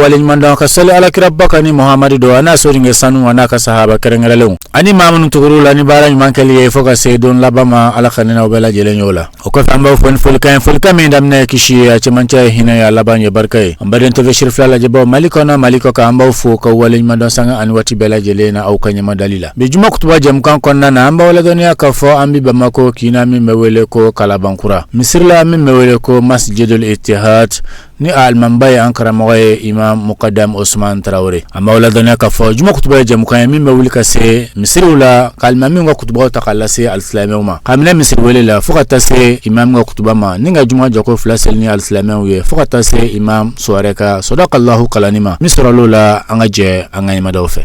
Waleɲuman dɔn ka sali alakiraba kan ni Muhamadu don, a n'a sodenkɛ sanu, a n'a ka sahaba kɛrɛnkɛrɛnlenw ani maa minnu tugur'u la ni baara ɲuman kɛli ye fo ka se don laban ma. Ala ka ne n'aw bɛɛ lajɛlen y'o la. O kɔfɛ, an b'aw fo ni folikan ye, folikan min daminɛ ye kisi ye, a cɛmancɛ ye hinɛ ye, a laban ye barika ye. An baden TV Sirifila lajɛbaw, Mali kɔnɔ, Mali kɔ kan, an b'aw fo ka waleɲuman dɔn sanga ani waati bɛɛ lajɛlen na aw ka ɲɛmadali la. Bi juma kutuba jɛmukan kɔnɔna na, an b'aw ladɔnniya k'a fɔ an bi Bamakɔ kin na min bɛ wele ko Kalabankura, misiri la min bɛ wele ko Masjidul Ittihad, ni a alimamiba ye an karamɔgɔ ye Imam Mukadam Osman Tarawele. An b'aw ladɔnniya k'a fɔ juma kutuba ye jɛmukan ye min bɛ wuli ka se misiriw la ka alimamiw ka kutubaw ta k'a lase alisilamɛw ma, k'a minɛ misiri wele la fo ka taa se imam ka kutuba ma, ni ka juma jɔko fila seli ni alisilamɛw ye, fo ka taa se imam Suware ka sadakallahu kalanni ma. Min sɔrɔl'o la, an ka jɛ an ka ɲɛmadaw fɛ.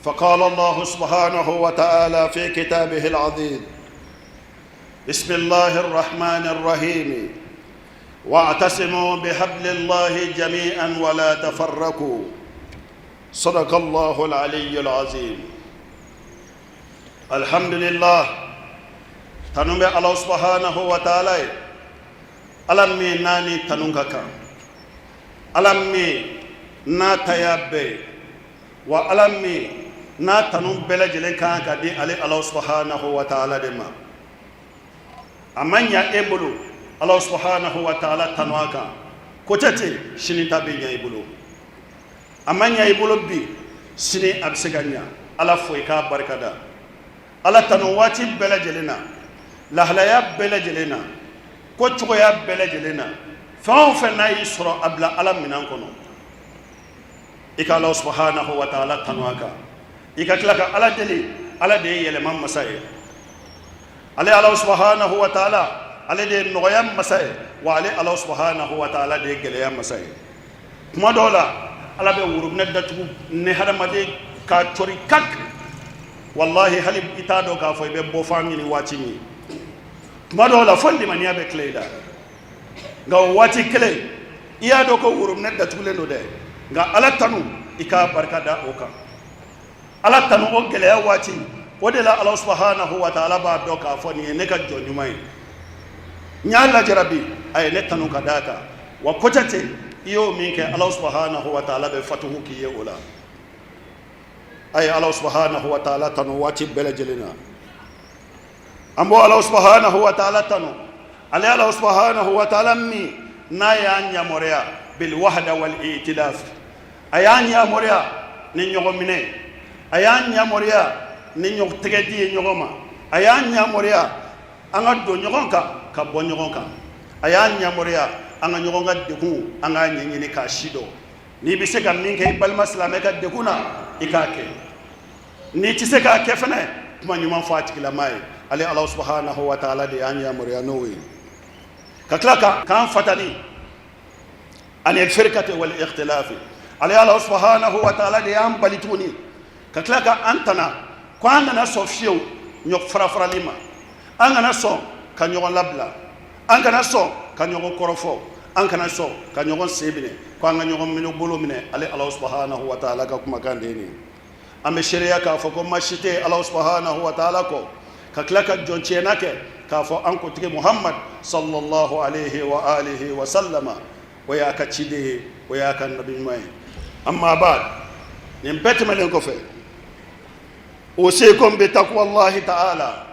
فقال الله سبحانه وتعالى في كتابه العظيم: بسم الله الرحمن الرحيم، واعتصموا بحبل الله جميعا ولا تفرقوا. صدق الله العلي العظيم. الحمد لله، tanu bɛ Ala subhanahu wa taala ye, Ala min n'a ni tanu ka kan, Ala min n'a ta y'a bɛɛ ye, wa Ala min n'a tanu bɛɛ lajɛlen kan ka di ale Ala subhanahu wa taala de ma. A ma ɲa e bolo, Ala subhanahu wa taala tanu a kan ko tɛ ten, sini ta bɛ ɲa i bolo. A ma ɲa i bolo bi, sini a bɛ se ka ɲa. Ala fo, i k'a barika da. Ala tanu waati bɛɛ lajɛlen na, lahalaya bɛɛ lajɛlen na, ko cogoya bɛɛ lajɛlen na, fɛn o fɛn n'a y'i sɔrɔ, a bila Ala minɛn kɔnɔ, i ka Ala subhanahu wa taala tanu a kan, i ka tila ka Ala deli. Ala de ye yɛlɛma masa ye. Ale Ala subhanahu wa taala, ale de ye nɔgɔya masa ye, wa ale Ala subhanahu wa taala de ye gɛlɛya masa ye. Kuma dɔw la, Ala bɛ worobinɛ datugu ni hadamaden ka cɔri kak, wallahi, hali i t'a dɔn k'a fɔ i bɛ bɔ fan ɲini waati min. Kuma dɔw la, fo limaniya bɛ tila i la. Nka o waati kelen, i y'a dɔn ko worobinɛ datugulen don dɛ, nka Ala tanu, i k'a barika da o kan. Ala tanu o gɛlɛya waati, o de la Ala subhanahu wa taala b'a dɔn k'a fɔ nin ye ne ka jɔn ɲuman ye, n y'a lajarabi, a ye ne tanu ka d'a kan. Wa ko tɛ ten, i y'o min kɛ, Ala subhanahu wa taala bɛ fatuhu k'i ye o la. A ye Ala subhanahu wa taala tanu waati bɛɛ lajɛlen na. An b'o Ala subhanahu wa taala tanu, ale Ala subhanahu wa taala min n'a y'an yamaruya bil wahda wal itilaf, a y'an yamaruya ni ɲɔgɔn minɛ, a y'an yamaruya ni ɲɔgɔn tɛgɛ di ye ɲɔgɔn ma, a y'an yamaruya an ka don ɲɔgɔn kan ka bɔ ɲɔgɔn kan, a y'an yamaruya an ka ɲɔgɔn ka degun, an k'a ɲɛɲini k'a si dɔn. N'i bɛ se ka min kɛ i balima silamɛ ka degun na, i k'a kɛ. N'i tɛ se k'a kɛ fɛnɛ, kuma ɲuman fɔ a tigilama ye. Ale Ala subhanahu wa taala de y'an yamaruya n'o ye, ka tila ka k'an fatani ani firkati wal ikhtilafi. Ale Ala subhanahu wa taala de y'an bali tuguni ka tila ka an tana ko an kana sɔn fiyewu ɲɔ fara farali ma, an kana sɔn ka ɲɔgɔn labila, an kana sɔn ka ɲɔgɔn kɔrɔfɔ, an kana sɔn ka ɲɔgɔn sen minɛ, ko an ka ɲɔgɔn minɛ bolo minɛ. Ale Ala subhanahu wa taala ka kumakan de ye nin ye. An bɛ seereya k'a fɔ ko ma si tɛ Ala subhanahu wa taala kɔ, ka tila ka jɔn tiɲɛna kɛ k'a fɔ an kuntigi Muhammad sallallahu alaihi wa alihi wa sallama, o y'a ka ciden ye, o y'a ka nabi ɲuman ye. Amma ba'd, nin bɛɛ tɛmɛnen kɔfɛ, usikum bi taqwallahi ta'ala,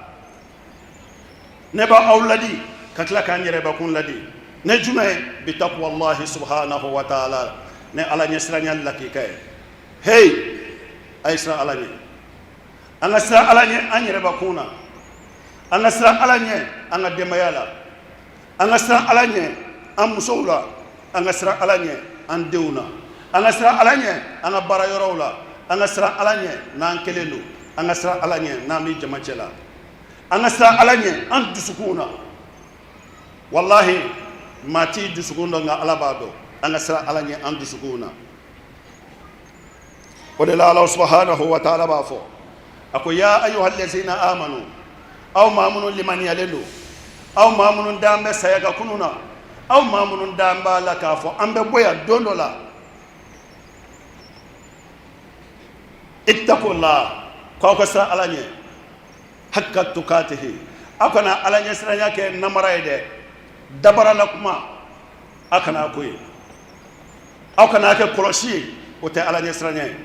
ne b'aw ladi ka tila k'an yɛrɛbakun ladi ne jumɛn bi taqwallahi subhanahu wa ta'ala, ne Ala ɲɛsiranya lakika ye. Hey, a ye siran Ala ɲɛ, an ka siran Ala ɲɛ an yɛrɛbakun na, an ka siran Ala ɲɛ an ka denbaya la, an ka siran Ala ɲɛ an musow la, an ka siran Ala ɲɛ an denw na, an ka siran Ala ɲɛ an ka baara yɔrɔw la, an ka siran Ala ɲɛ n'an kelen don, an ka siran Ala ɲɛ n'an bɛ jama cɛ la, an ka siran Ala ɲɛ an dusukunw na. Walahi, maa t'i dusukun dɔn, nka Ala b'a dɔn. An ka siran Ala ɲɛ an dusukunw na. O de la, Ala subahanahu wa taala b'a fɔ, a ko: ya ayyuhallazina amanu, aw maa minnu limaniyalen don, aw maa minnu dalen bɛ saya ka kunun na, aw maa minnu dalen b'a la k'a fɔ an bɛ bɔ yan don dɔ la, ittaqullah, k'aw ka siran Ala ɲɛ, hakka tukatihi, aw kana Ala ɲɛsiranya kɛ namara ye dɛ, dabarala kuma, aw kana ko ye, aw kana kɛ kɔlɔsi ye, o tɛ Ala ɲɛsiranya ye.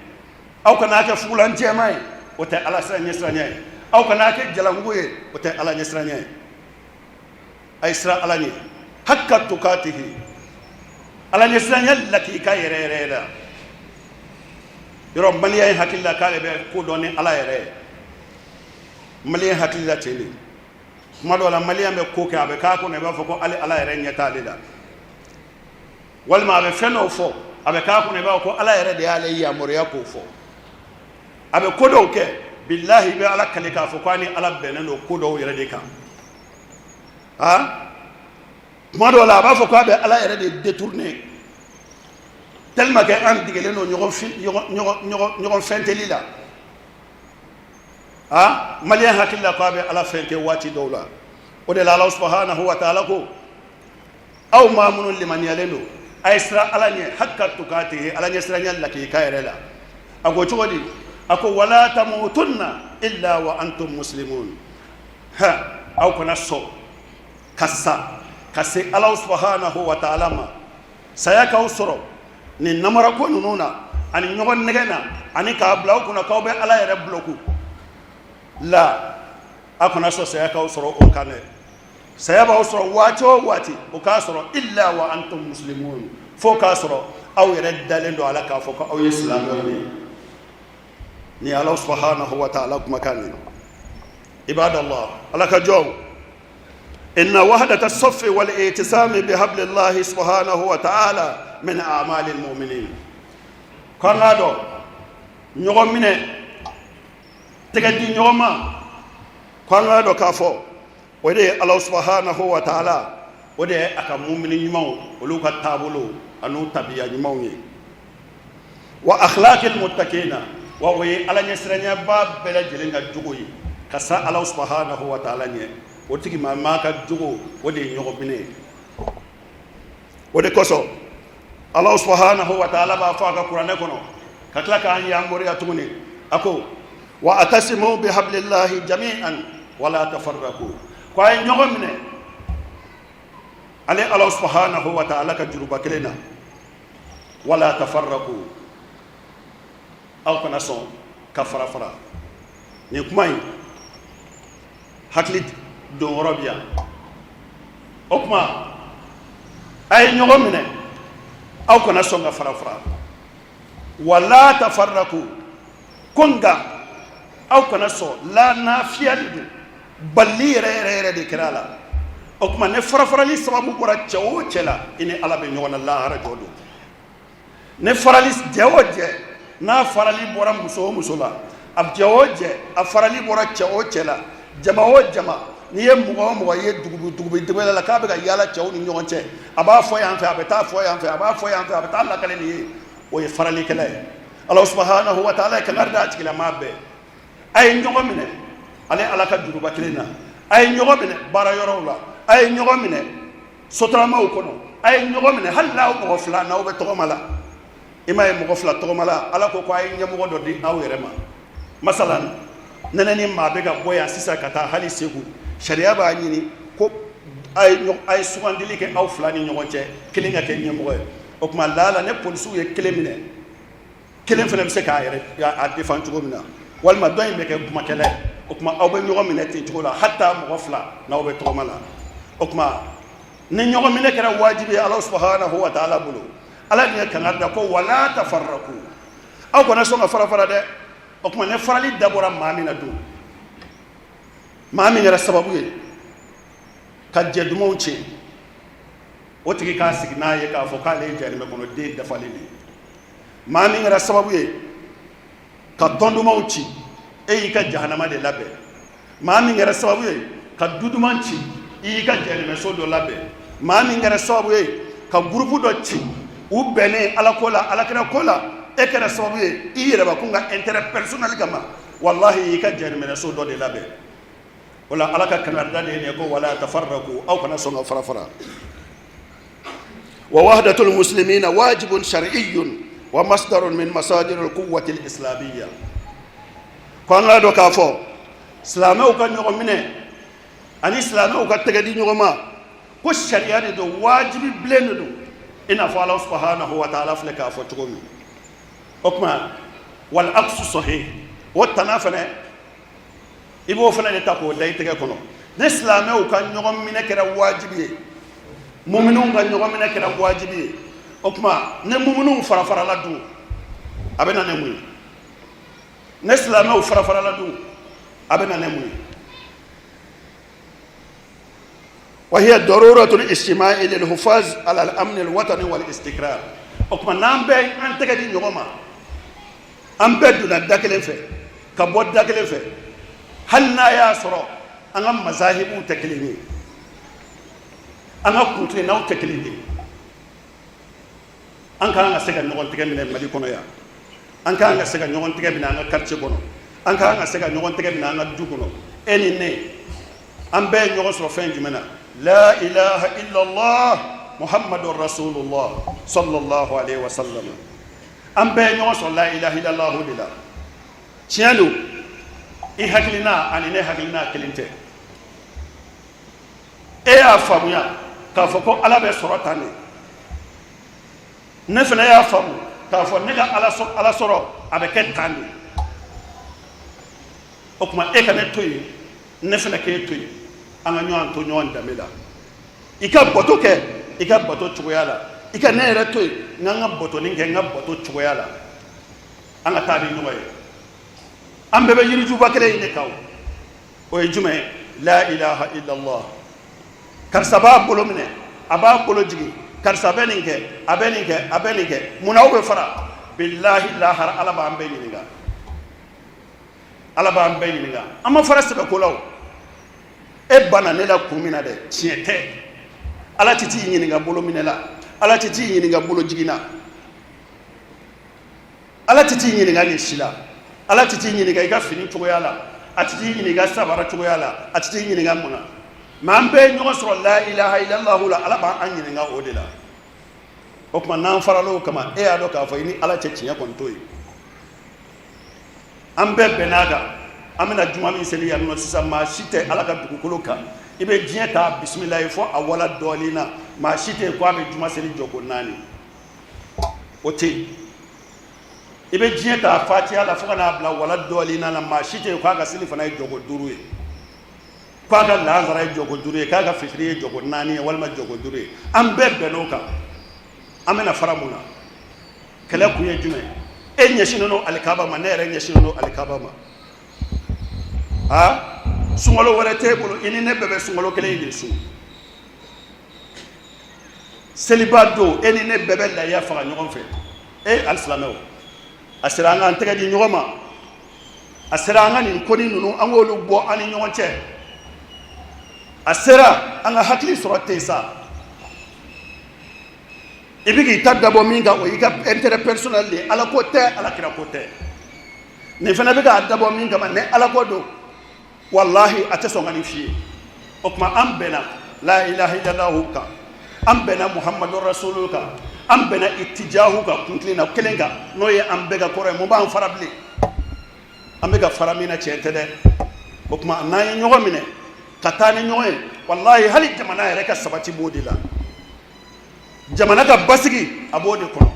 Aw kana kɛ fugulan jɛman ye, o tɛ Ala ɲɛsiranya ye. Aw kana kɛ jalanko ye, o tɛ Ala ɲɛsiranya ye. A ye siran Ala ɲɛ, hakka tukatihi, Ala ɲɛsiranya lakika yɛrɛ yɛrɛ yɛrɛ. Yɔrɔ maliyɛn hakili la k'ale bɛ ko dɔn ni Ala yɛrɛ ye. Maliyɛn hakili la ten de. Kuma dɔw la, maliyɛn bɛ ko kɛ, a bɛ k'a kɔnɔ i b'a fɔ ko hali Ala yɛrɛ ɲɛ t'ale la, walima a bɛ fɛn dɔw fɔ, a bɛ k'a kɔnɔ i b'a fɔ ko Ala yɛrɛ de y'ale yamaruya k'o fɔ. A bɛ ko dɔw kɛ, bilahi, i bɛ Ala kali k'a fɔ k'a ni Ala bɛnnen don ko dɔw yɛrɛ de kan. Aa, tuma dɔw la, a b'a fɔ k'a bɛ Ala yɛrɛ de détourner, tellement que an degelen don ɲɔgɔn fɛnteli la. Aa, maliyɛn hakili la k'a bɛ Ala fɛn kɛ waati dɔw la. O de la, Ala subahanahu wa taala ko: aw maa minnu limaniyalen don, a ye siran Ala ɲɛ, hakka tukatihi, Ala ɲɛ siranya lakika yɛrɛ la. A ko cogo di? A ko: wala tamutunna illa wa antum muslimun. Ha, aw kana sɔn ka sa ka se Ala subahanahu wa taala ma, saya k'aw sɔrɔ nin namarako ninnu na, ani ɲɔgɔn nɛgɛ na, ani k'a bila aw kunna k'aw bɛ Ala yɛrɛ buloku la. Aw kana sɔn saya k'aw sɔrɔ o kan dɛ. Saya b'aw sɔrɔ waati o waati, o k'a sɔrɔ illa wa antum muslimun, fo k'a sɔrɔ aw yɛrɛ dalen don ala k'a fɔ ko aw ye silamɛw ye. Ni Ala subahanahu wa taala kumakan ye. Ibadallah, Ala ka jɔnw, inna wahdata saffi wal i'tisami bi hablillahi subhanahu wa ta'ala min a'malil mu'minin. Ko an k'a dɔn, ɲɔgɔn minɛ, tɛgɛ di ɲɔgɔn ma, ko an k'a dɔn k'a fɔ o de ye Ala subahanahu wa taala, o de ye a ka mumini ɲumanw, olu ka taabolo an'u tabiya ɲumanw ye, wa akhlaqil muttaqina, wa o ye Ala ɲɛsiranyaba bɛɛ lajɛlen ka jogo ye, ka siran Ala subahanahu wa taala ɲɛ. O tigi maa ka jogo, o de ye ɲɔgɔn minɛ ye. O de kosɔn, Ala subahanahu wa taala b'a fɔ a ka kuranɛ kɔnɔ, ka tila k'an yamaruya tuguni, a ko: wa atasimu bi hablillahi jami'an wala tafarraqu, ko a ye ɲɔgɔn minɛ ale Ala subahanahu wa taala ka juruba kelen na, wala tafarraqu, aw kana sɔn ka fara fara. Nin kuma in hakili don yɔrɔ bi yan. O tuma, a ye ɲɔgɔn minɛ, aw kana sɔn ka fara fara, wala tafarraqu, ko nka aw kana sɔn, la nafiya de don, balili yɛrɛ yɛrɛ yɛrɛ de kɛra a la. O tuma, ne farafarali sababu bɔra cɛ o cɛ la, i ni Ala bɛ ɲɔgɔn na lahara jɔ don. Ne farali, jɛ o jɛ n'a farali bɔra muso o muso la, a jɛ o jɛ a farali bɔra cɛ o cɛ la, jama o jama, n'i ye mɔgɔ o mɔgɔ ye dugubi dugubi dugu la k'a bɛ ka yaala cɛw ni ɲɔgɔn cɛ, a b'a fɔ yan fɛ, a bɛ taa fɔ yan fɛ, a b'a fɔ yan fɛ, a bɛ taa lakale nin ye, o ye faralikɛla ye. Ala subahanahu wa taala ye kangari da a tigilamaa bɛɛ: a ye ɲɔgɔn minɛ ale Ala ka juruba kelen na, a ye ɲɔgɔn minɛ baara yɔrɔw la, a ye ɲɔgɔn minɛ sotaramaw kɔnɔ, a ye ɲɔgɔn minɛ hali n'aw mɔgɔ fila n'aw bɛ tɔgɔma la. I m'a ye, mɔgɔ fila tɔgɔma la, Ala ko a ye ɲɛmɔgɔ dɔ di aw yɛrɛ ma. Masalan, nɛnɛ ni maa bɛ ka bɔ yan sisan ka taa hali Segu, sariya b'a ɲini ko a ye sugandili kɛ aw fila ni ɲɔgɔn cɛ, kelen ka kɛ ɲɛmɔgɔ ye. O tuma, laala ne polisiw ye kelen minɛ, kelen fana bɛ se k'a yɛrɛ a défend cogo min na, walima dɔ in bɛ kɛ kumakɛla ye. O tuma, aw bɛ ɲɔgɔn minɛ ten cogo la, hata mɔgɔ fila n'aw bɛ tɔgɔma la. O tuma, ni ɲɔgɔn minɛ kɛra wajibi ye Ala subahanahu wa taala bolo, Ala dun ye kangari da ko wala tafarraku, aw kana sɔn ka fara fara dɛ. O tuma, ne farali dabɔra maa min na dun, maa min kɛra sababu ye ka jɛ dumanw tiɲɛ, o tigi k'a sigi n'a ye k'a fɔ k'ale ye jahanamɛ kɔnɔ den dafalen de ye. Maa min kɛra sababu ye ka tɔn dumanw ci, e y'i ka jahanama de labɛn. Maa min kɛra sababu ye ka du duman ci, i y'i ka jahanamɛso dɔ labɛn. Maa min kɛra sababu ye ka gurupu dɔ ci, u bɛnnen Ala ko la, Alakira ko la, e kɛra sababu ye i yɛrɛbakun ka intérêt personnel kama, walahi, i ka jahanamɛso dɔ de labɛn. O la, Ala ka kangarida de ye nin ye ko wala tafarraku, aw kana sɔn ka fara fara. Wa wahdatul muslimina wajibun shar'iyyun wa masdarun min masadiril quwwati al-islamiyya. Ko an k'a dɔn k'a fɔ silamɛw ka ɲɔgɔn minɛ ani silamɛw ka tɛgɛ di ɲɔgɔn ma, ko sariya de don, wajibi bilen de don, i n'a fɔ Ala subahanahu wa taala filɛ k'a fɔ cogo min. O tuma, wal aksu sahih, o tana fana, i b'o fana de ta k'o da i tɛgɛ kɔnɔ. Ni silamɛw ka ɲɔgɔn minɛ kɛra wajibi ye, muminuw ka ɲɔgɔn minɛ kɛra wajibi ye, o tuma ni muminuw farafarala dun, a bɛ na ni mun ye? Ni silamɛw farafarala dun, a bɛ na ni mun ye? Wa hiya daruratul ijtima'i lil hufaz ala al amn al watani wal istiqrar. O tuma, n'an bɛɛ an tɛgɛ di ɲɔgɔn ma, an bɛɛ donna da kelen fɛ ka bɔ da kelen fɛ, hali n'a y'a sɔrɔ an ka mazahibuw tɛ kelen ye, an ka kuntilennaw tɛ kelen ye, an ka kan ka se ka ɲɔgɔn tɛgɛ minɛ Mali kɔnɔ yan, an ka kan ka se ka ɲɔgɔn tɛgɛ minɛ an ka quartier kɔnɔ, an ka kan ka se ka ɲɔgɔn tɛgɛ minɛ an ka du kɔnɔ. E ni ne, an bɛɛ ye ɲɔgɔn sɔrɔ fɛn jumɛn na? La ilaha illallah Muhammadur rasulullah sallallahu alaihi wasallam. An bɛɛ ye ɲɔgɔn sɔrɔ la ilaha illallah de la. Tiɲɛ don, i hakilina ani ne hakilina kelen tɛ. E y'a faamuya k'a fɔ ko Ala bɛ sɔrɔ tan de, ne fana y'a faamu k'a fɔ ne ka Ala sɔrɔ, a bɛ kɛ tan de. O tuma, e ka ne to yen, ne fana k'e to yen, an ka ɲɔgɔn to ɲɔgɔn danbe la. I ka bato kɛ i ka bato cogoya la, i ka ne yɛrɛ to yen, n ka n ka batonin kɛ n ka bato cogoya la, an ka taa ni ɲɔgɔn ye. An bɛɛ bɛ yirijuba kelen in de kan. O ye jumɛn ye? La ilaha illallah. Karisa b'a bolo minɛ, a b'a bolo jigin, karisa bɛ nin kɛ, a bɛ nin kɛ, a bɛ nin kɛ. Mun na aw bɛ fara? Bilahi, lahara Ala b'an bɛɛ ɲininka, Ala b'an bɛɛ ɲininka. An ma fara sɛbɛ ko la. O e banna ne la kun min na dɛ, tiɲɛ tɛ. Ala tɛ t'i ɲininka bolo minɛ la, Ala tɛ t'i ɲininka bolo jigin na, Ala tɛ t'i ɲininka nin si la. Ala tɛ t'i ɲininka i ka fini cogoya la, a tɛ t'i ɲininka sabara cogoya la, a tɛ t'i ɲininka mun na. Mais an bɛɛ ye ɲɔgɔn sɔrɔ la ilaha illallah la, Ala b'an ɲininka o de la. O tuma, n'an farala o kama, e y'a dɔn k'a fɔ i ni Ala cɛ, tiɲɛ kɔni t'o ye. An bɛɛ bɛnn'a kan, an bɛna juma min seli yan nɔ sisan, maa si tɛ Ala ka dugukolo kan, i bɛ diɲɛ ta bisimilayi fɔ a wala dɔɔnin na, maa si tɛ yen ko a bɛ juma seli jɔko naani, o tɛ yen. I bɛ diɲɛ ta fatiya la fo ka n'a bila wala dɔɔnin na, maa si tɛ yen k'a ka seli fana ye jɔko duuru ye, k'a ka lansara ye jɔko duuru ye, k'a ka fitiri ye jɔko naani ye walima jɔko duuru ye. An bɛɛ bɛnn'o kan. An bɛna fara mun na? Kɛlɛ kun ye jumɛn? E ɲɛsinnen don alikaba ma, ne yɛrɛ ɲɛsinnen don alikaba ma. Aa, sunkalo wɛrɛ t'e bolo, i ni ne bɛɛ bɛ sunkalo kelen in de sun. Seliba don, e ni ne bɛɛ bɛ layiya faga ɲɔgɔn fɛ. E alisilamɛw, a sera an k'an tɛgɛ di ɲɔgɔn ma, a sera an ka nin koni ninnu, an k'olu bɔ an ni ɲɔgɔn cɛ. A sera an ka hakili sɔrɔ ten sa. I bɛ k'i ta dabɔ min kan, o y'i ka intérêt personnel de ye, Ala ko tɛ, Ala kira ko tɛ. Nin fana bɛ k'a dabɔ min kama, ni Ala ko don, walahi, a tɛ sɔn ka nin f'i ye. O tuma, an bɛnna la ilaha illallah kan, an bɛnna Muhammadu rasulu kan, an bɛnna itijahu kan, kuntilenna kelen kan, n'o ye an bɛɛ ka kɔrɔ ye. Mun b'an fara bilen? An bɛ ka fara min na, tiɲɛ tɛ dɛ. O tuma, n'an ye ɲɔgɔn minɛ ka taa ni ɲɔgɔn ye, walahi, hali jamana yɛrɛ ka sabati b'o de la, jamana ka basigi a b'o de kɔnɔ,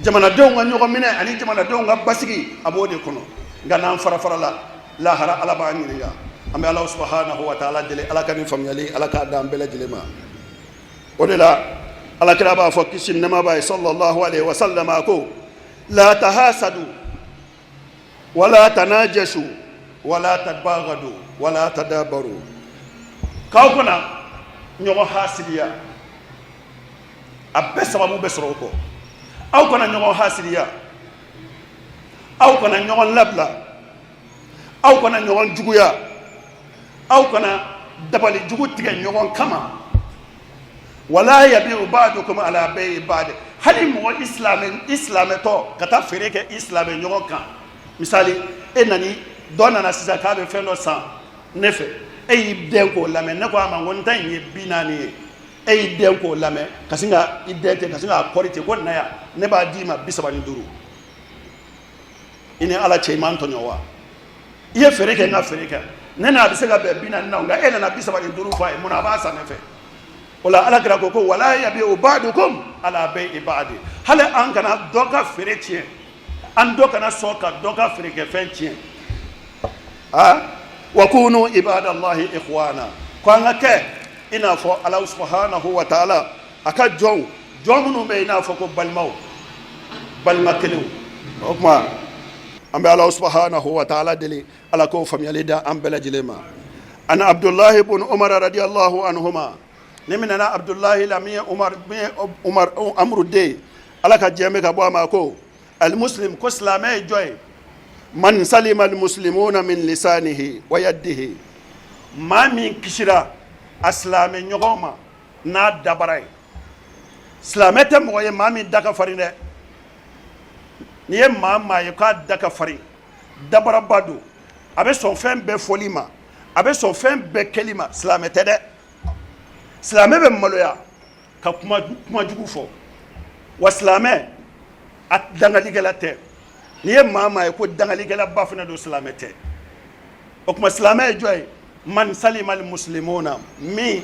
jamanadenw ka ɲɔgɔn minɛ ani jamanadenw ka basigi a b'o de kɔnɔ. Nka n'an fara farala, lahara Ala b'an ɲininka. An bɛ Ala subahanahu wa taala deli, Ala ka nin faamuyali, Ala k'a d'an bɛɛ lajɛlen ma. O de la, Ala kira b'a fɔ, kisi ni nɛɛma b'a ye, sallallahu alaihi wa sallam, a ko: la tahasadu wala tanajasu wala tabagadu wala tadabaru. K'aw kana ɲɔgɔn hasidiya, a bɛɛ sababu bɛ sɔrɔ o kɔ. Aw kana ɲɔgɔn hasidiya, aw kana ɲɔgɔn labila, aw kana ɲɔgɔn juguya, aw kana dabali jugu tigɛ ɲɔgɔn kama. Wala yabiu ba'dukum ala bay'i ba'd, hali mɔgɔ i silamɛ, i silamɛtɔ ka taa feere kɛ i silamɛ ɲɔgɔn kan. Misali, e nani, dɔ nana sisan k'a bɛ fɛn dɔ san ne fɛ, e y'i dɛn k'o lamɛn. Ne ko a ma ko n ta in ye 40 ye. E y'i dɛn k'o lamɛn ka sin ka i dɛn ten, ka sin k'a kɔri ten ko na yan, ne b'a d'i ma 35. I ni Ala cɛ, i m'an tɔɲɔ wa? I ye feere kɛ n ka feere kɛ, ne n'a bɛ se ka bɛn 40 na, nka e nana 35 fɔ a ye, mun na a b'a san ne fɛ? O la Ala kira ko ko wala yabiu ba'dukum ala bay'i ba'di, hali an kana dɔ ka feere tiɲɛ, an dɔ kana sɔn ka dɔ ka feerekɛfɛn tiɲɛ. Aa, wa kunu ibadallahi ikhwana, ko an ka kɛ i n'a fɔ Ala subhanahu wa taala a ka jɔnw, jɔn minnu bɛ i n'a fɔ ko balimaw, balima kelenw. O tuma an bɛ Ala subhanahu wa taala deli, Ala k'o faamuyali da an bɛɛ lajɛlen ma. An Abdullahi ibn Umar radiyallahu anhuma, ni minɛna Abdullahi la, min ye Umar, min ye Umar Amru den, Ala ka diɲɛ bɛ ka bɔ a ma, ko almuslim, ko silamɛ ye jɔn ye? Man salima almuslimuna min lisanihi wa yadihi, maa min kisira a silamɛ ɲɔgɔn ma n'a dabara ye. Silamɛ tɛ mɔgɔ ye maa min da ka farin dɛ. N'i ye maa ye k'a da ka farin, dabaraba don, a bɛ sɔn fɛn bɛɛ fɔli ma, a bɛ sɔn fɛn bɛɛ kɛli ma, silamɛ tɛ dɛ. Silamɛ bɛ maloya ka kuma kuma jugu fɔ, wa silamɛ a dangalikɛla tɛ. N'i ye maa ye ko dangalikɛlaba fana don, silamɛ tɛ. O tuma silamɛ ye jɔn ye? Man salima almuslimuna min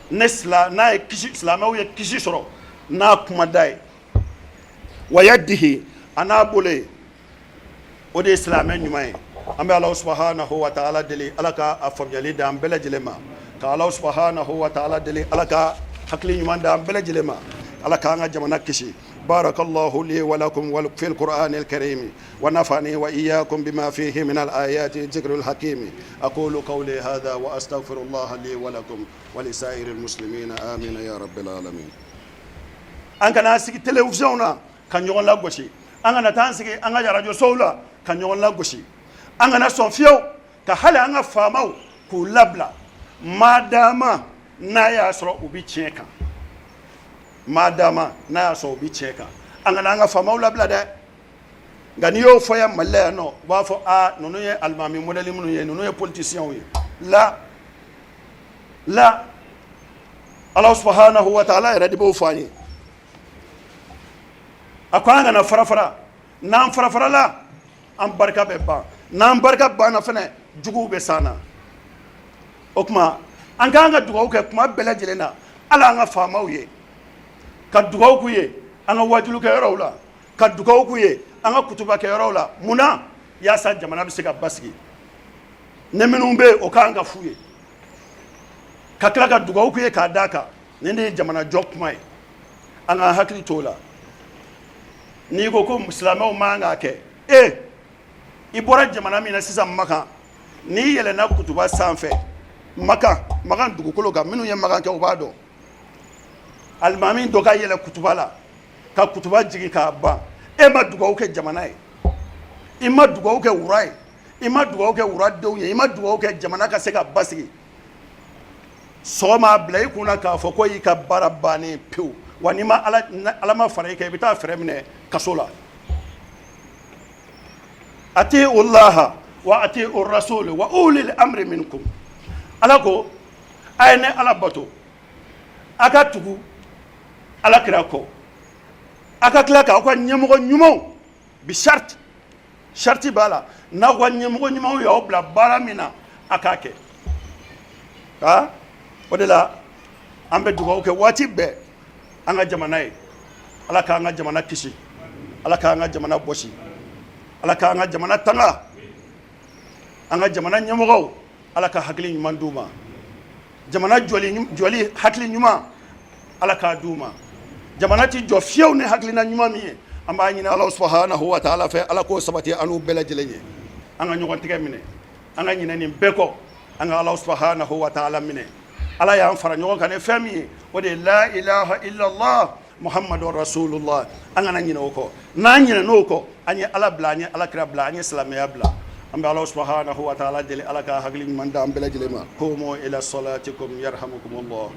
ne sila n'a ye kisi, silamɛw ye kisi sɔrɔ n'a kumada ye, wa yadihi, a n'a bolo ye, o de ye silamɛ ɲuman ye. An bɛ Ala subhanahu wa taala deli, Ala ka a faamuyali d'an bɛɛ lajɛlen ma, ka Ala subhanahu wa taala deli, Ala ka hakili ɲuman d'an bɛɛ lajɛlen ma, Ala k'an ka jamana kisi. Barakallahu li wa lakum fil qur'anil karim wa nafa'ani wa iyyakum bima fihi min al ayati dhikril hakim. Aqulu qawli hadha wa astaghfirullah li wa lakum wa li sa'iril muslimina, amina ya rabbil alamin. An kana sigi télévision na ka ɲɔgɔn lagosi, an kana taa an sigi an ka arajosow la ka ɲɔgɔn lagosi, an kana sɔn fiyewu ka hali an ka faamaw k'u labila, madama n'a y'a sɔrɔ u bɛ tiɲɛ kan, madama n'a y'a sɔrɔ u bɛ tiɲɛ kan, an kana an ka faamaw labila dɛ. Nka n'i y'o fɔ yan Mali la yan nɔ, u b'a fɔ aa, ninnu ye alimami modèle minnu ye, ninnu ye politiciens ye. La la, Ala subhanahu wa ta'ala yɛrɛ de b'o fɔ an ye. A ko an kana fara fara, n'an fara farala, an barika bɛ ban, n'an barika banna fɛnɛ, juguw bɛ s'an na. O tuma an k'an ka dugawu kɛ kuma bɛɛ lajɛlen na ala an ka faamaw ye, ka dugawu k'u ye an ka wajulu kɛ yɔrɔw la, ka dugawu k'u ye an ka kutuba kɛ yɔrɔw la. Mun na? Yaasa jamana bɛ se ka basigi. Ni minnu bɛ yen, o k'an ka f'u ye, ka tila ka dugawu k'u ye k'a d'a kan. Nin de ye jamana jɔ kuma ye, an k'an hakili t'o la. N'i ko ko silamɛw man k'a kɛ, e i bɔra jamana min na sisan, Makan, n'i yɛlɛnna kutuba sanfɛ Makan, Makan dugukolo kan, minnu ye Makan kɛ u b'a dɔn, alimami dɔ ka yɛlɛ kutuba la ka kutuba jigin k'a ban, e ma dugawu kɛ jamana ye, i ma dugawu kɛ wura ye, i ma dugawu kɛ wuradenw ye, i ma dugawu kɛ jamana ka se ka basigi. Sɔgɔma, a bila i kunna k'a fɔ ko y'i ka baara bannen pewu. Wa n'i ma ala, ala ma fara i kan, i bɛ taa fɛɛrɛ minɛ kaso la. Atiu llaha wa atiu rasul wa ulil amri minkum. Ala ko a ye ne Ala bato, a ka tugu Ala kira kɔ, a ka tila k'aw ka ɲɛmɔgɔ ɲumanw bi sariti, sariti b'a la, n'aw ka ɲɛmɔgɔ ɲumanw y'aw bila baara min na, a k'a kɛ. Aa, o de la an bɛ dugawu kɛ waati bɛɛ an ka jamana ye. Ala k'an ka jamana kisi, Ala k'an ka jamana bɔsi, Ala k'an ka jamana tanga. An ka jamana ɲɛmɔgɔw, Ala ka hakili ɲuman d'u ma. Jamana jɔli hakili ɲuman, Ala k'a d'u ma. Jamana ti jɔ fiyewu ni hakilina ɲuman min ye, an b'a ɲini Ala subhanahu wa taala fɛ, Ala k'o sabati an n'u bɛɛ lajɛlen ye. An ka ɲɔgɔn tigɛ minɛ, an ka ɲinɛ nin bɛɛ kɔ, an ka Ala subhanahu wa taala minɛ. Ala y'an fara ɲɔgɔn kan ni fɛn min ye, o de ye la ilaha illallah muhammadu rasulullah. An kana ɲinɛ o kɔ. N'an ɲinɛ n'o kɔ, an ye Ala bila, an ye Ala kira bila, an ye silamɛya bila. An bɛ Ala subahanahu wa taala deli Ala ka hakili ɲuman d'an bɛɛ lajɛlen ma. Qumu ila salatikum yarhamukumullah.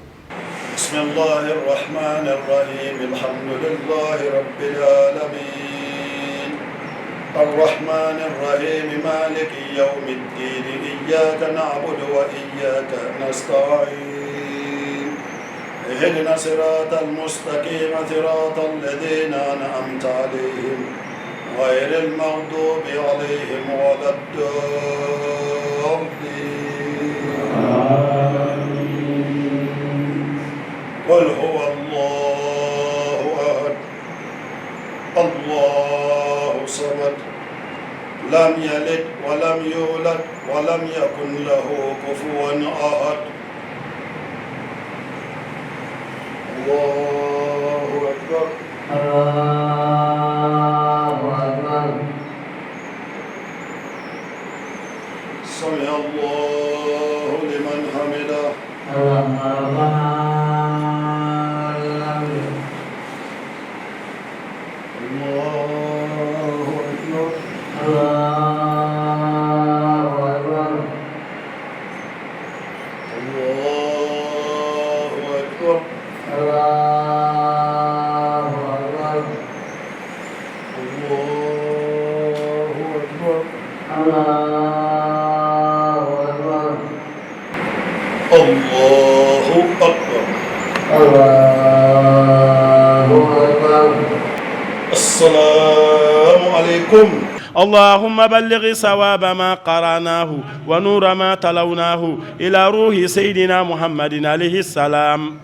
Bismillahir rahmanir rahim alhamdulillahi rabbil alamin arrahmanir rahim maliki yawmiddin iyyaka na'budu wa iyyaka nasta'in ihdina siratal mustaqim siratal ladhina an'amta alayhim غير المغضوب عليهم ولا الضالين قل هو الله أحد الله صمد لم يلد ولم يولد ولم يكن له كفوا أحد الله أكبر الله أكبر سمع الله لمن حمده اللهم ربنا لك الله أكبر الله أكبر الله أكبر الله أكبر الله أكبر الله أكبر الله أكبر الله أكبر السلام عليكم اللهم بلغ ثواب ما قرأناه ونور ما تلوناه إلى روح سيدنا محمد عليه السلام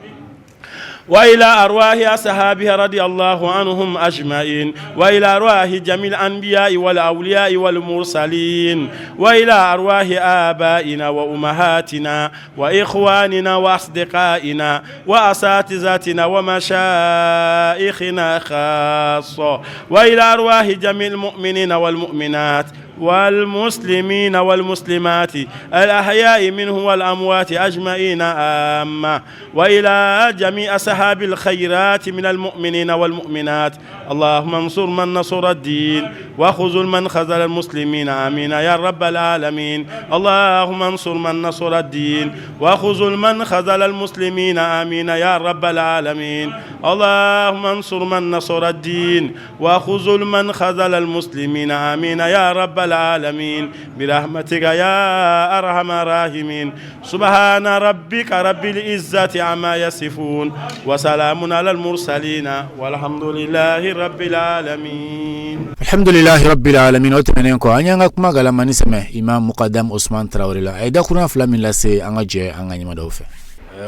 وإلى أرواح أصحابه رضي الله عنهم أجمعين وإلى أرواح جميع الأنبياء والأولياء والمرسلين وإلى أرواح آبائنا وأمهاتنا وإخواننا وأصدقائنا وأساتذتنا ومشايخنا خاصة وإلى أرواح جميع المؤمنين والمؤمنات والمسلمين والمسلمات الأحياء منه والأموات أجمعين آمة وإلى جميع أصحاب الخيرات من المؤمنين والمؤمنات اللهم انصر من نصر الدين وخذل من خذل المسلمين آمين يا رب العالمين اللهم انصر من نصر الدين وخذل من خذل المسلمين آمين يا رب العالمين اللهم انصر من نصر الدين وخذل من خذل المسلمين آمين يا رب العالمين برحمتك يا أرحم الراحمين سبحان ربك رب العزة عما يصفون وسلام على المرسلين والحمد لله رب العالمين Alhamdulilahi rabbil alamin o tɛmɛnen kɔ an y'an ka kuma galamani sɛmɛ imam mukadam Usman Tarawele la a ye dakurunya fila min lase an ka jɛ an ka ɲɛmadaw fɛ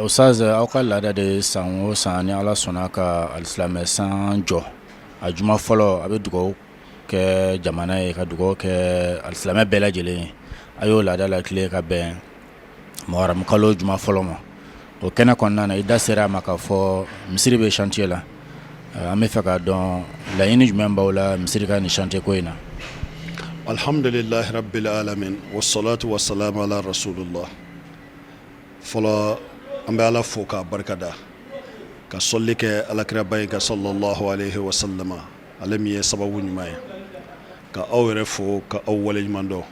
Ustaz aw ka laada de san o san ni Ala sɔnna ka alisilamɛ san jɔ a juma fɔlɔ a bɛ dugawu kɛ jamana ye ka dugawu kɛ alisilamɛ bɛɛ lajɛlen ye a y'o laada latilen ka bɛn muharamu kalo juma fɔlɔ ma o kɛnɛ kɔnɔna na i da sera a ma k'a fɔ misiri bɛ chantier la an bɛ fɛ k'a dɔn laɲini jumɛn b'aw la misiri ka nin chantier ko in na alhamdulilahi rabbil alamin wassalatu wassalamu ala rasulillah fɔlɔ an bɛ ala fo k'a barikada ka sɔli kɛ alakiraba in kan sallallahu alaihi wasallama ale min ye sababu ɲuman ye ka aw yɛrɛ fo ka aw waleɲuman dɔn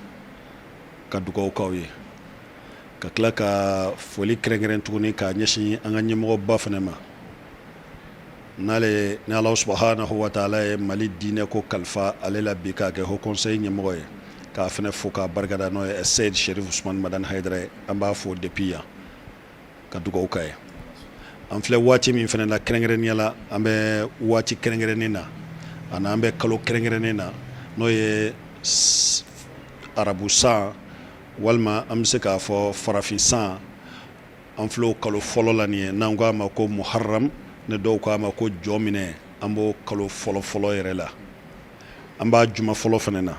ka dugawu k'aw ye ka tila ka foli kɛrɛnkɛrɛn tuguni k'a ɲɛsin an ka ɲɛmɔgɔba fana ma n'ale ni Ala subahanahu wa taala ye Mali diinɛ ko kalifa ale la bi k'a kɛ haut conseil ɲɛmɔgɔ ye k'a fana fo k'a barikada n'o ye Seyid Sherif Usumani Madani Hayidara ye an b'a fo depuis yan ka dugawu k'a ye an filɛ waati min fana na kɛrɛnkɛrɛnnenya la an bɛ waati kɛrɛnkɛrɛnnen na ani an bɛ kalo kɛrɛnkɛrɛnnen na n'o ye arabu san walima an bɛ se k'a fɔ farafin san an filɛ o kalo fɔlɔ la nin ye n'an k'a ma ko muharam ni dɔw k'a ma ko jɔminɛ an b'o kalo fɔlɔ fɔlɔ yɛrɛ la an b'a juma fɔlɔ fana na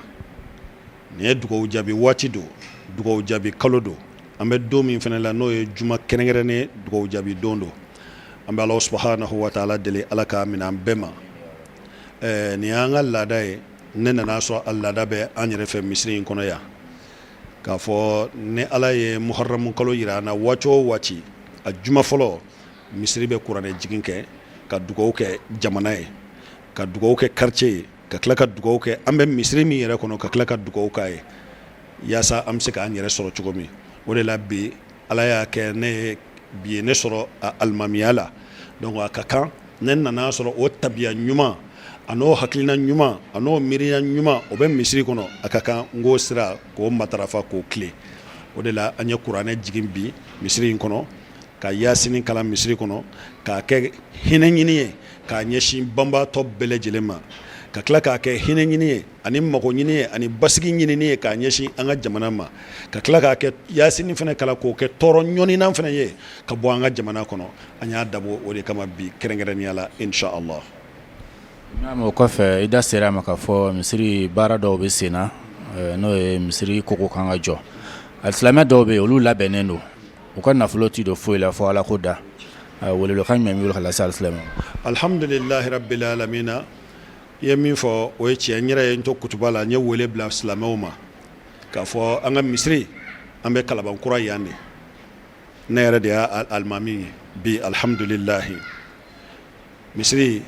nin ye dugawu jaabi waati don dugawu jaabi kalo don an bɛ don min fana la n'o ye juma kɛrɛnkɛrɛnnen dugawu jaabi don don an bɛ Ala subahanahu wa taala deli Ala k'a minɛ an bɛɛ ma nin y'an ka laada ye ne nana sɔrɔ a laada bɛ an yɛrɛ fɛ misiri in kɔnɔ yan k'a fɔ ni Ala ye muharamu kalo jira an na waati o waati a juma fɔlɔ misiri bɛ kuranɛ jigin kɛ ka dugawu kɛ jamana ye ka dugawu kɛ quartier ye ka tila ka dugawu kɛ an bɛ misiri min yɛrɛ kɔnɔ ka tila ka dugawu k'a ye yaasa an bɛ se k'an yɛrɛ sɔrɔ cogo min. O de la bi Ala y'a kɛ ne ye bi ye ne sɔrɔ a alimamiya la. Donc a ka kan ne nana sɔrɔ o tabiya ɲuman a n'o hakilina ɲuman a n'o miiriya ɲuman o bɛ misiri kɔnɔ, a ka kan n k'o sira k'o matarafa k'o tilen. O de la an ye kuranɛ jigin bi misiri in kɔnɔ, ka yasini kalan misiri kɔnɔ, k'a kɛ hinɛ ɲini ye k'a ɲɛsin banbaatɔ bɛɛ lajɛlen ma, ka tila k'a kɛ hinɛ ɲini ye ani mago ɲini ye ani basigi ɲinini ye k'a ɲɛsin an ka jamana ma, ka tila k'a kɛ yasini fana kalan k'o kɛ tɔɔrɔ ɲɔninan fana ye ka bɔ an ka jamana kɔnɔ. An y'a dabɔ o de kama bi kɛrɛnkɛrɛnnenya la, insha Allah. O kɔfɛ, i da sera a ma k'a fɔ misiri baara dɔw bɛ sen na, n'o ye misiri kogo kan ka jɔ. Alisilamɛ dɔw bɛ yen, olu labɛnnen don, u ka nafolo tɛ don foyi la fo Ala ko da. Welewelekan jumɛn b'i bolo ka lase alisilamɛw ma? Alhamdulilahi rabbil alamina. I ye min fɔ, o ye tiɲɛ. N yɛrɛ ye n to kutuba la, n ye wele bila silamɛw ma k'a fɔ an ka misiri, an bɛ Kalabankura yan de, ne yɛrɛ de y'a alimami ye bi, alhamdulilahi. Misiri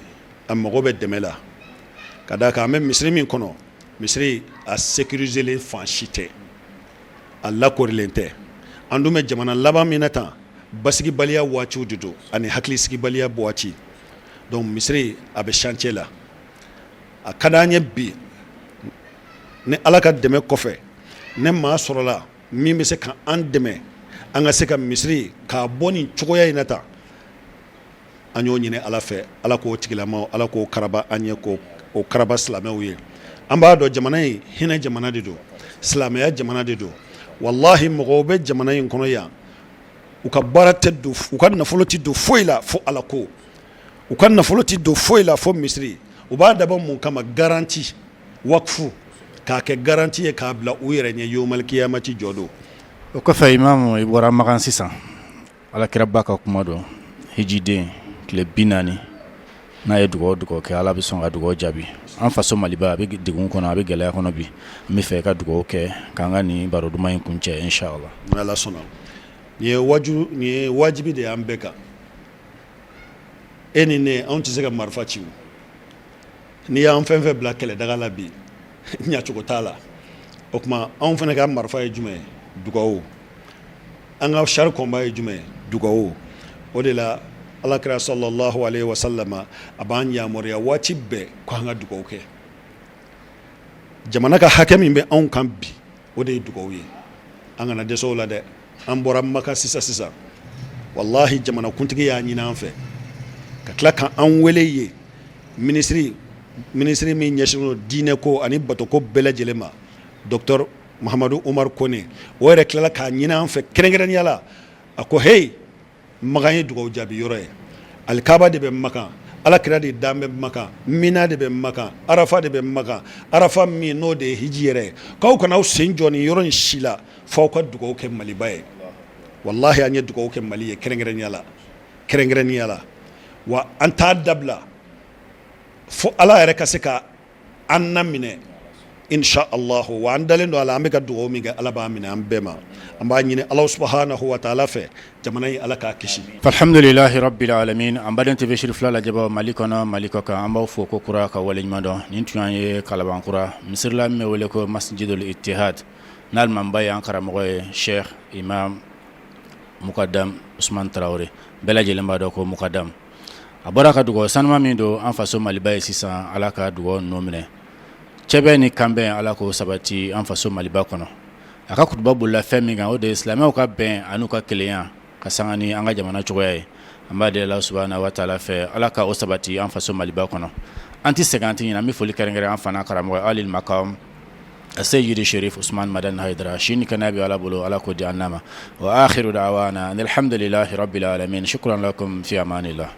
a mago bɛ dɛmɛ la, ka d'a kan an bɛ misiri min kɔnɔ, misiri a sécuriselen fan si tɛ, a lakorilen tɛ. An dun bɛ jamana laban min na tan, basigibaliya waatiw de don ani hakilisigibaliya waati. Donc misiri a bɛ chantier la. A ka di an ye bi, ni Ala ka dɛmɛ kɔfɛ, ni maa sɔrɔla min bɛ se ka an dɛmɛ an ka se ka misiri k'a bɔ nin cogoya in na tan, an y'o ɲini Ala fɛ, Ala k'o tigilama, Ala k'o karaba an ye, k'o karaba silamɛw ye. An b'a dɔn jamana in hinɛ jamana de don, silamɛya jamana de don. Walahi, mɔgɔw bɛ jamana in kɔnɔ yan, u ka baara tɛ don, u ka nafolo tɛ don foyi la fo Ala ko, u ka nafolo tɛ don foyi la fo misiri. U b'a dabɔ mun kama? Garantie wakufu, k'a kɛ garantie ye k'a bila u yɛrɛ ɲɛ yomal kiyamati jɔ don. O kɔfɛ, imamu, i bɔra Makan sisan, Ala kiraba ka kuma don, hijiden tile 40 n'a ye dugawu dugawu kɛ, Ala bɛ sɔn ka dugawu jaabi. An faso Maliba a bɛ degun kɔnɔ, a bɛ gɛlɛya kɔnɔ bi. N bɛ fɛ i ka dugawu kɛ k'an ka nin baro duman in kuncɛ, inshallah. Ni Ala sɔnna, nin ye waju, nin ye wajibi de y'an bɛɛ kan. E ni ne, anw tɛ se ka marifa ci. N'i y'an fɛn fɛn bila kɛlɛdaga la bi, ɲacogo t'a la. O tuma anw fana ka marifa ye jumɛn ye? Dugawu. An ka char combat ye jumɛn ye? Dugawu. O de la Alakira sallallahu alaihi wasallam a b'an yamaruya waati bɛɛ ko an ka dugawu kɛ. Jamana ka hakɛ min bɛ anw kan bi, o de ye dugawu ye. An kana dɛsɛ o la dɛ. An bɔra Maka sisan sisan, walahi, jamanakuntigi y'a ɲini an fɛ ka tila ka an wele yen, minisiri min ɲɛsinnen don diinɛ ko ani batoko bɛɛ lajɛlen ma, docteur Mahamadu Umaru Kone. O yɛrɛ tilala k'a ɲini an fɛ kɛrɛnkɛrɛnnenya la. A ko heyi, Makan ye dugawu jaabi yɔrɔ ye. Alikaba de bɛ Makan, Ala kira de dan bɛ Makan, Mina de bɛ Makan, Arafa de bɛ Makan, Arafa min n'o de ye hiji yɛrɛ ye, k'aw kana aw sen jɔ nin yɔrɔ in si la f'aw ka dugawu kɛ Maliba ye. Walahi, an ye dugawu kɛ Mali ye kɛrɛnkɛrɛnnenya la, kɛrɛnkɛrɛnnenya la. Wa an t'a dabila fo Ala yɛrɛ ka se ka an na minɛ, insha Allah. Wa an dalen don a la, an bɛ ka dugawu min kɛ, Ala b'a minɛ an bɛɛ ma. An b'a ɲini Ala subahanahu wa taala fɛ, jamana in, Ala k'a kisi. Alhamdulilahi rabbil alamin. An baden TV Siri fila lajɛbaaw Mali kɔnɔ, Mali kɔ kan, an b'aw fo ko kura ka waleɲuman dɔn. Nin tun y'an ye Kalabankura misiri la min bɛ wele ko Masjidul Ittihad, n'alimamiba ye an karamɔgɔ ye, Sheikh Imam Mukadam Usman Tarawele. Bɛɛ lajɛlen b'a dɔn ko Mukadam a bɔra ka dugawu sanuma min don an faso Maliba ye sisan, Ala ka dugawu ninnu minɛ. Cɛbɛn ni kanbɛn, Ala k'o sabati an faso Maliba kɔnɔ. A ka kutuba bolila fɛn min kan, o de ye silamɛw ka bɛn an'u ka kelenya ka sanga ni an ka jamana cogoya ye. An b'a deli Ala subahana wa taala fɛ, Ala ka o sabati an faso Maliba kɔnɔ. An tɛ sɛgɛn, an tɛ ɲinɛ. An bɛ foli kɛrɛnkɛrɛn an fana karamɔgɔ Ali Makam Seyidi Sherif Usman Madani Hayidara. Si ni kɛnɛya bɛ Ala bolo, Ala k'o di an n'a ma. Wa akhiru da'wana alhamdulillahi rabbil alamin. Shukran lakum, fi amanillah.